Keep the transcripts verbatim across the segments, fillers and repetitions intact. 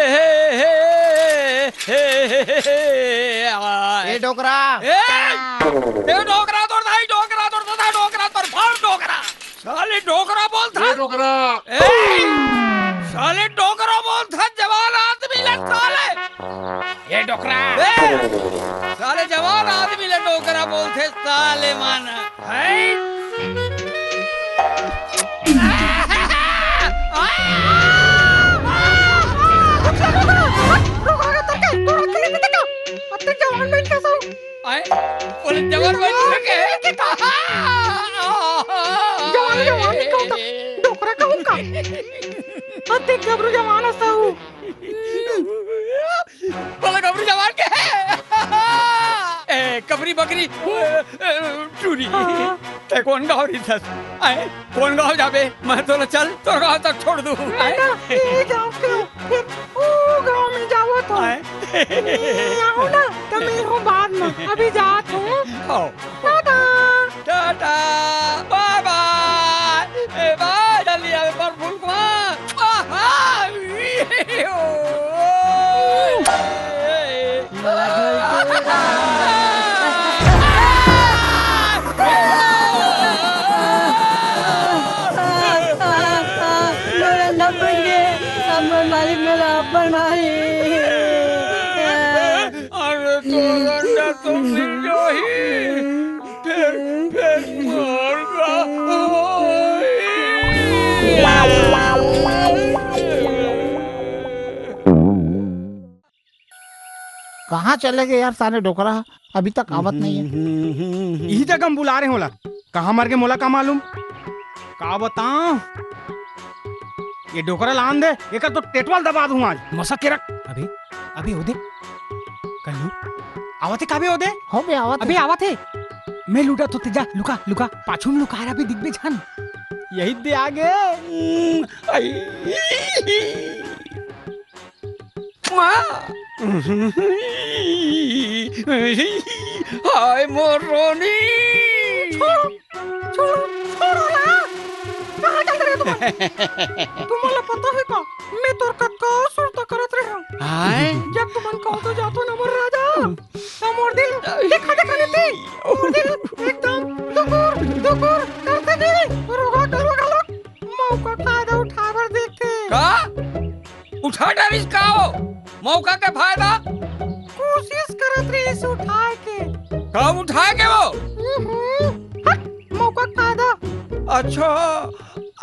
हे, हे, हे, हे, हे, हे, हे, आ। ए डोकरा। ए, ए डोकरा तोर दाई, डोकरा तोर दादा, डोकरा तोर बाप, डोकरा। साले डोकरा बोलथस। ए डोकरा। ए, साले डोकरा बोलथस, जवान आदमी ले साले। ए डोकरा। ए, साले जवान आदमी ले डोकरा बोलथे साले मन। हैं? आए, बोले जवान बन चुके हैं। जवान, जवान नहीं कहूँ तो डोकरा कहूँ का? अते गबरू जवान हस। बोला गबरू जवान के। ए, कबरी बकरी, ए, ए, टूरी। हाँ। तैं कोन गाँव रहिथस? आए, कोन गाँव जाबे? मैं तोला चल, तोर गाँव तक छोड़ दूँ। आए? ना, ये गाँव के फिर वो गाँव में जावत हूँ। आए? ये आओ ना, तो मैं हूँ बाद में, अभी जात हूँ। आओ। टाटा। टाटा, बाय बाय। ए, बाय, जल्दी आवे पर फूल कुमार। आहा, ई, ओ, ए, ए, ए। मोला न पूछे, हमर मालिक मोला अपन मारी। अरे तोर अंडा तो मिल जाही। फेर, फेर मोर का होई। कहाँ चले गे यार साले डोकरा? अभी तक आवत नहीं है। इही जगह हम बुला रहे होला। कहाँ मर गे मोला का मालूम? का बताओ? ये डोकरा लान दे, एकर तो टेटवाल दबा दूं आज। मसा के रख। अबे, अबे, ओ दे। कल्लू, आवत हे का बे, ओ दे? हो बे, आवत अबे, हे। आवत हे। मैं लुटा तो तेजा, लुका, लुका। पाछू में लुका रहा बे, दिख बे झन। यही दे आ गे। हम्म, आई। हाय मोर रानी। छोड़ो, छोड़ो, छोड़ो ना। कहाँ जात रहे तुमन? तुमन ला पता हे का? मैं तोर कतका सुरता करत रहे हूँ। हाय। जब तुमन कहो तो जातो ना मोर राजा। तो मोर दिल देखा देखा नहीं थी। मोर दिल एकदम दुकुर, दुकुर करथे नहीं। रोगा करो घलो मौका फायदा उठाए बर देखथे। का? उठा डारिस का ओ? मौका के फायदा? कोशिश करत रहिस उठाए के। कब उठाए के ओ? हम्म, हट, मौका के फायदा। अच्छा,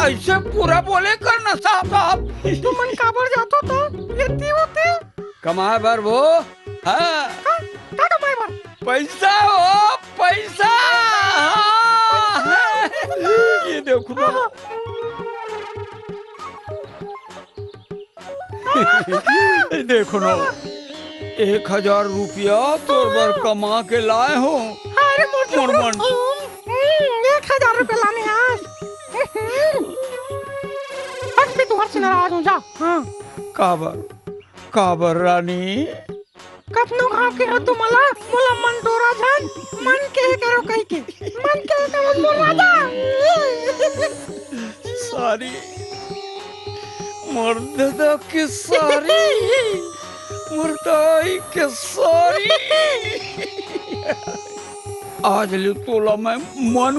ऐसे पूरा बोले कर ना साहब, साहब। तुमन काबर जाथो तो? ये ती होते? कमाए बर वो? हाँ। का, का कमाए बर? पैसा हो, पैसा। हाँ। ये देखो ना। हाँ। देखो ना, एक हजार रुपया तोर बर कमा के लाए हो। अरे मोर मोर मन। हम्म, एक हजार रुपया लाने आज। हट भी तू हर से नाराज हो जा। हाँ। काबर? काबर रानी? कतनो घाव के हो तुमला, मोला मन डोरा झन, मन के करो कहि के, मन के करो मोर राजा। सारी, मोर ददा के सारी, मोर दाई के सारी। आज ले तोला मैं मन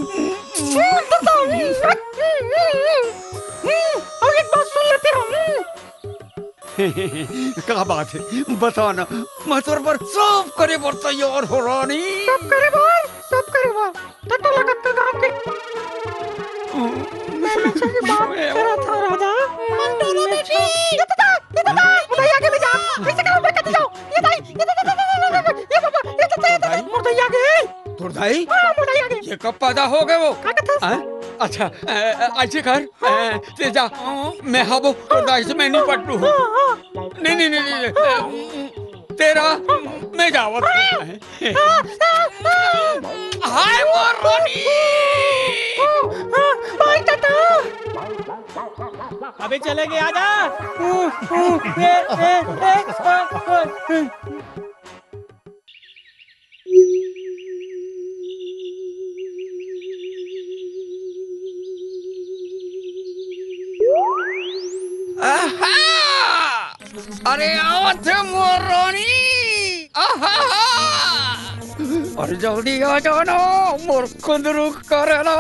अउ एक बात सुन ले तेरा। का बात हे? बता ना, मैं तोर बर सब करे बर तैयार हो रानी। सब करे बर, सब करे बर। त तोला कतका घाव के? मैं मिर्चा की बात करत हूँ राजा। मन डोला बेटी। ये तो था, ये तो था। मोर दाई आगे ले जा। कैसे करो मैं कति जाओ? ये दाई, ये दाई, ये दाई, ये दाई, ये दाई, ये दाई, ये दाई, मोर दाई आगे। तोर दाई? हाँ, मोर दाई आगे। ये कब पैदा हो गए वो? का कथस? हाँ? अच्छा, अ, अ, ऐसे कर, अ, ते जा, मैं हाबो, तोर दाई से मैं नहीं पटलू हूँ। हाँ, हाँ। नहीं, नहीं, नहीं, नहीं, अ, तेरा, मैं जावत हूँ। हाय मोर रानी। अबे चले गए, आजा। आहा! अरे आवत हे मोर रानी। आहा! अरे जल्दी आ जाना, मोर कुंदरू करेला।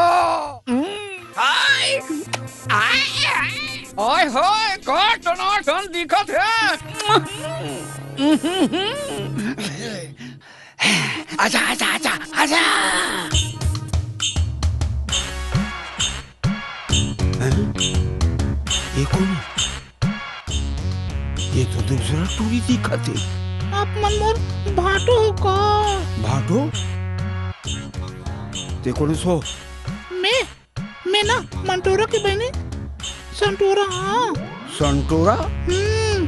हम्म, हाय! आय, आय! हाय, हाय, का टनाटन दिखत हे। आजा, आजा, आजा, आजा। हैं? ये कोन? ये तो दूसरा टूरी दिखत हे। आप मन मोर भाटो हो का? भाटो? ते कोन हस? मैं, मैं ना मंटोरा के बहिनी संटोरा, हाँ। संटोरा? हम्म।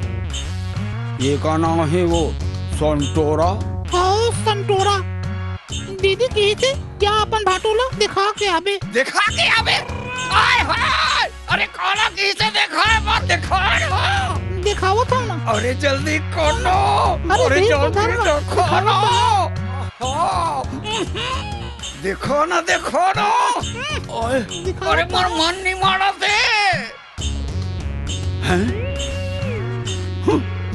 ये का नाम हे वो, संटोरा? हाँ, संटोरा। दीदी कहिस हे, जा अपन भाटो ला देखा के आबे। देखा के आबे? आय हाय! अरे काला कहिस हे, देखा मत, देखा ना। देखावत हँव ना। अरे जल्दी कर ना। अरे अरे देख जल्दी इधर ना। देखा ना। हाँ। देखा ना, देखा ना। ओए, दिखा अरे तो। मोर मन नहीं मानत हे। हैं?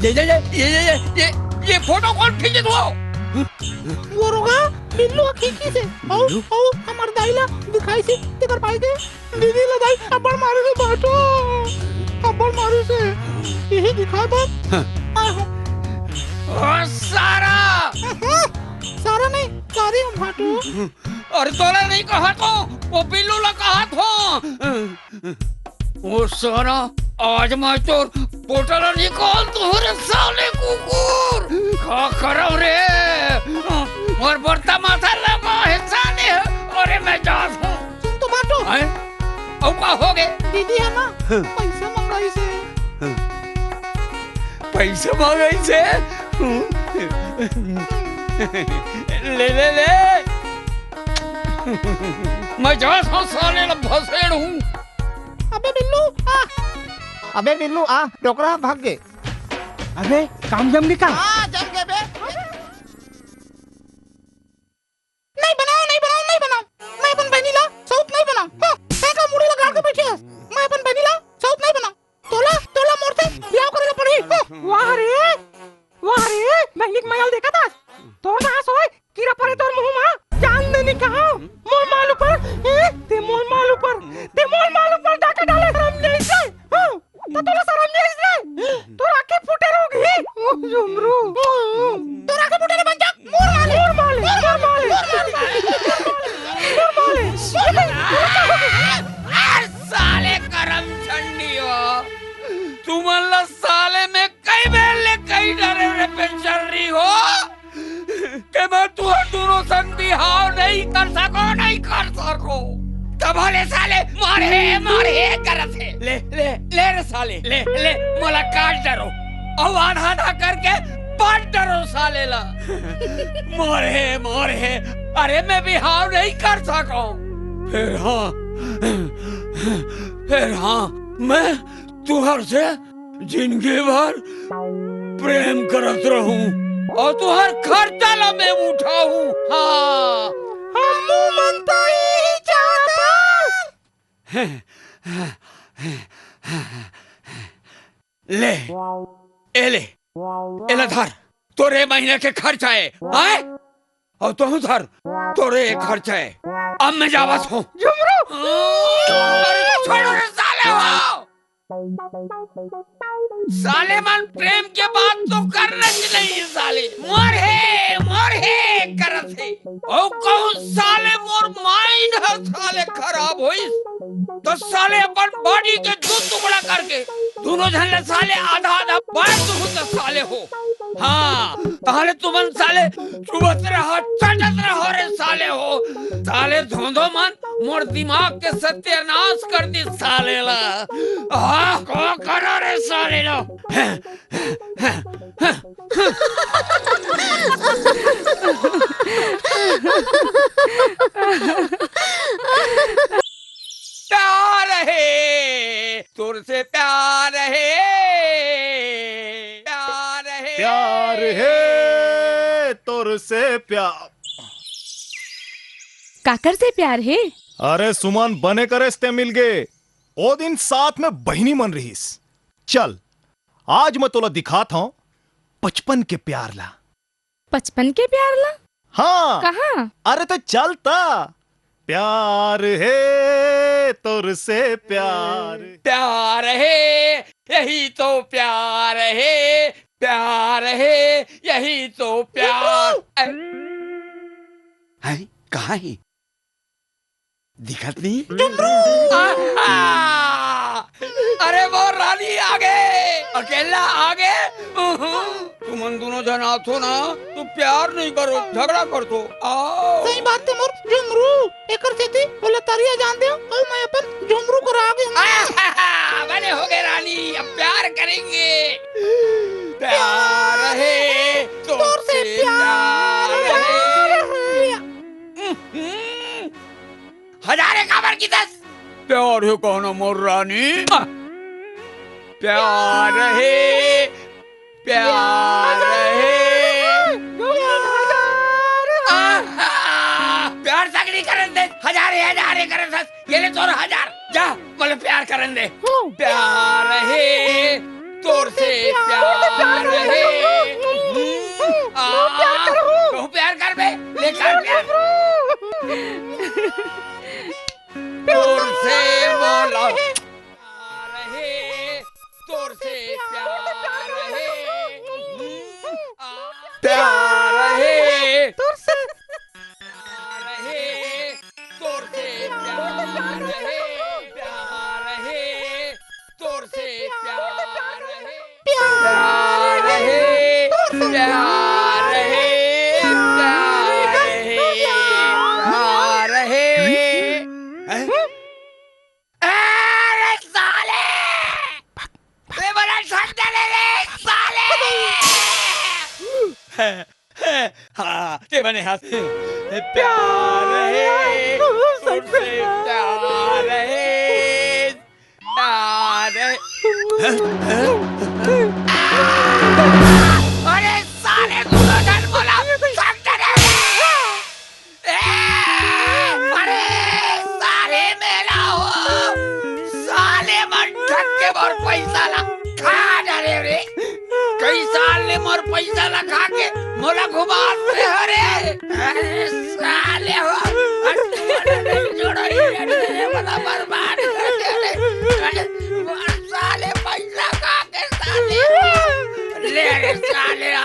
ये, ये, ये फोटो कोन खींचिस हे? वो रोगा, बिल्लू खींचिस हे। अउ, बिल्लू? अउ, हमर दाई ला दिखाइस हे, तेकर पाई के। दीदी ला दाई, अब्बड़ मारिस हे भाटो। अब्बड़ मारिस हे। यही दिखा दो। हाँ। आहो। ओ सारा! हाँ, सारा नहीं, sorry हँव भाटो। अरे तोला नहीं कहत हँव, वो बिल्लू ला कहत हँव। ओ सारा, आज मैं तोर पोटा ला निकाल दूँ रे साले कुकुर। का करँव रे? मोर बरता माथा लम्बा हे साले। अरे मैं जात हँव। सुन तो भाटो। हैं? अउ का होगे? दीदी हे ना, हाँ। पैसा मंगाइस हे। हाँ। पैसा मंगाइस हे? ले, ले, ले। मैं जात हँव साले ला भसेड़हूँ। अबे बिल्लू, आ। अबे बिल्लू, आ, डोकरा भाग गे। अबे, काम जम गे का? हाँ, जम गे बे। नहीं बनाओ, नहीं बनाओ, नहीं बनाओ। मैं अपन बहिनी ला सउत नहीं बनाओ। हाँ, तैं का मुड़ी ला गाड़ के बैठे हस। मैं अपन बहिनी ला सउत नहीं बनाओ। तोला, तोला मोर से बिहाव करे ला पड़ही। हाँ। वाह रे, वाह रे, बहिनी के मया ल देखत हस। तोर सास होय, कीरा परे तोर मुंह मा। जान दे नहीं कहा, मोर माल ऊपर, ए, ते मोर माल ऊपर, ते मोर माल ऊपर डाका डाले, शरम नहीं से। हाँ। त तोला शरम नहीं आइस रे? तोर आँखी फूटे रहोगी। ओ, जुमरू। तोर आँखी फूटे रे बंजा। मोर माले। मोर माले, मोर माले। मोर माले। मोर माले। अरे साले करम चंडी हो। तुमन ला साले में कई बेर ले कई डरे रे पेचर्री हो। के मैं तुहर दूनों संग बिहाव नहीं कर सकों, नहीं कर सकों। तभो ले साले, मोर हे, मोर हे करत हे। ले, ले, ले रे साले, ले, ले, मोला काट डरो। अउ आधा आधा करके बांट डरो साले ला। मोर हे, मोर हे, अरे मैं बिहाव नहीं कर सकों। फेर हाँ, फेर हाँ, मैं तुहर से जिंदगी भर प्रेम करत रहूं अउ तुहर खर्चा ला मैं उठाहूं। हाँ। हमू मन तो इही चाहत हन। ले, ए ले, एला धर, तोर ए महीना के खर्चा ए, आय? अउ तहूं धर, तोर ए खर्चा ए। अब मैं जावत हूं। झुमरू! अरे, छोड़ो रे साले हो! साले मन प्रेम के बात तो करना ही नहीं है साले। मोर हे, मोर हे करत हे। अउ कहूं साले मोर mind ह साले खराब होइस, तो साले अपन body के दू टुकड़ा करके दूनों झन ला साले आधा आधा बांट दूहूं त साले हो। हाँ, ताहले तुमन साले चुभत रहो, चटत रहो रे साले हो। साले धोंधो मन मोर दिमाग के सत्यानाश कर दिस साले ला। आह, का करा रे साले ला। प्यार हे, तोर से प्यार हे, प्यार हे। प्यार हे, तोर से प्यार। काकर से प्यार हे? अरे सुमन, बने करेस ते मिल गे। ओ दिन साथ में बहिनी मन रहिस। चल, आज मैं तोला दिखात हूँ बचपन के प्यार ला। बचपन के प्यार ला? हाँ। कहाँ? अरे तो चल ता। प्यार है तोर से प्यार। प्यार है, यही तो प्यार है। प्यार है, यही तो प्यार। हैं? कहाँ है? दिखत नहीं? झुमरू! आहा! अरे वो रानी आगे, अकेला आगे। उहुं। तुमन दोनों झन आथो ना, तो प्यार नहीं करो, झगड़ा करथो। आओ। सही बात है मोर झुमरू, एकर सेती ओला तरिया जान दे, अउ मैं अपन झुमरू करा आगे हूँ। आहा! बने हो गए रानी, अब प्यार करेंगे। प्यार है, तोर से प्यार है। हम्म। हजारे काबर की दस। प्यार है कहना मोर रानी। प्यार है, प्यार है। आहा, प्यार सगरी करन दे, हजारे हजारे करन दस। ये ले तोर हजार, जा, मतलब प्यार करन दे। प्यार है, तोर से प्यार है। हम्म, आ, तू प्यार कर बे, ले कर प्यार। तोर से बोला। प्यार है, तोर से प्यार है। हम्म, आ, प्यार है। तोर से प्यार है, तोर से प्यार है, प्यार है, तोर से प्यार है। प्यार है, प्यार है, प्यार है, प्यार है। हैं? अरे साले! ये बड़ा ठंडा ले रे, साले! हाँ, ते बने हाथ। प्यार है, तुझसे प्यार है, प्यार है। अरे साले, तू तो डर बोला, ठंडा ले रे। ए, अरे, साले मेला हो, साले मन ठग के मोर पैसा ला खा डारे रे। कई साल ले मोर पैसा ला खा के मोला घुमात रहे हो रे। अरे, साले हो, अरे, जोड़ो रे, अरे, बड़ा बर्बाद कर दे रे। अरे, मोर साले पैसा खा के साले। ले रे साले, आ